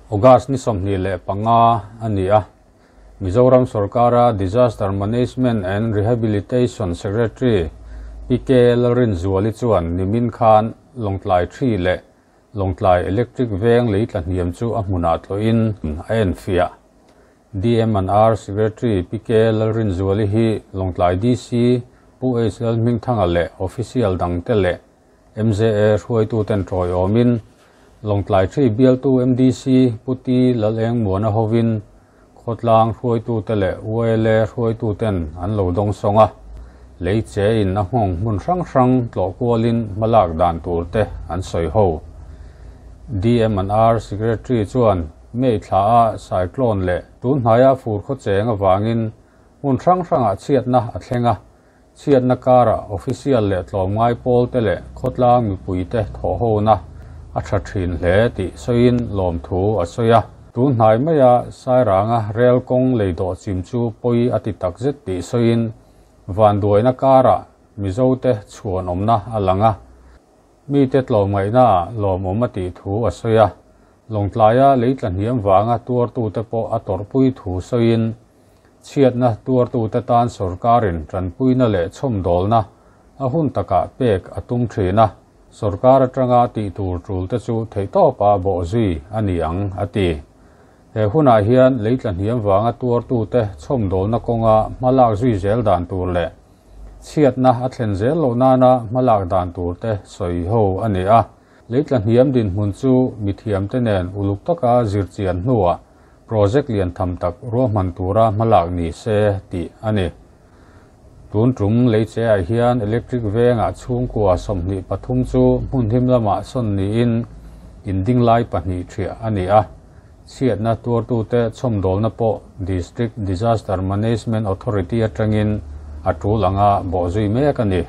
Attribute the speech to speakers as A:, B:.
A: August ni 25 a ni a. Mizoram sorkara Disaster Management and Rehabilitation Secretary Pi K Lalrinzuali chuan nimin khan Lawngtlai Thi leh Lawngtlai Electric Veng lei tlahniam chu a hmunah tlawhin a enfiah. DM&R Secretary Pi K Lalrinzuali hi Lawngtlai DC Pu H Lalhmingthanga leh official dangte leh MJA hruaituten tawiawmin Lawngtlai Thi bialtu MDC Pu T Lalengmuana hovin khawtlang hruaitute leh YLA hruaituten an lo dawng sawng a, lei che in a nghawng hmun hrang hrang tlawh kualin hmalak dan tur te an sawi ho. DM&R Secretary chuan May thla a cyclone leh tun hnaia fur khaw cheng avangin hmun hrang hrangah chhiatna a thleng a, chhiatna karah official leh tlawmngai pawl te leh khawtlang mipui te thawh hona a tha thin hle tih sawiin lawmthu a sawi a. Tun hnai maia Sairanga rel kawng lei dawh chim chu pawi a ti takzet tih sawiin vanduaina karah Mizo te chhuan awmna a lang a, mite tlawmngaihna ah lawmawm a tih thu a sawi a. Lawngtlaia lei tlahniam vanga tuartute pawh a tawrhpui thu sawiin chhiatna tuartute tan sorkarin tanpuina leh chhawmdawlna a hun takah pek a tum thin a, sorkar atanga tih tur tulte chu theihtawpa bawhzui a ni ang, a ti. He hunah hian lei tlahniam vanga tuartute chhawmdawlna kawnga hmalak zui zel dan tur leh chhiatna a thlen zel loh nana hmalak dan turte sawi ho a ni a. Lei tlahniam dinhmun chu mithiamte nen uluk taka zirchian hnuah project lian tham tak ruahman tura hmalak ni se tih a ni. Tun tum lei che ah hian electric vengah chhungkua 23 chu hmun him lamah sawn niin in ding lai pahnih thiah a ni a. Chhiatna tuartute chhawmdawlna pawh District Disaster Management Authority atangin a tul anga bawhzui mek a ni.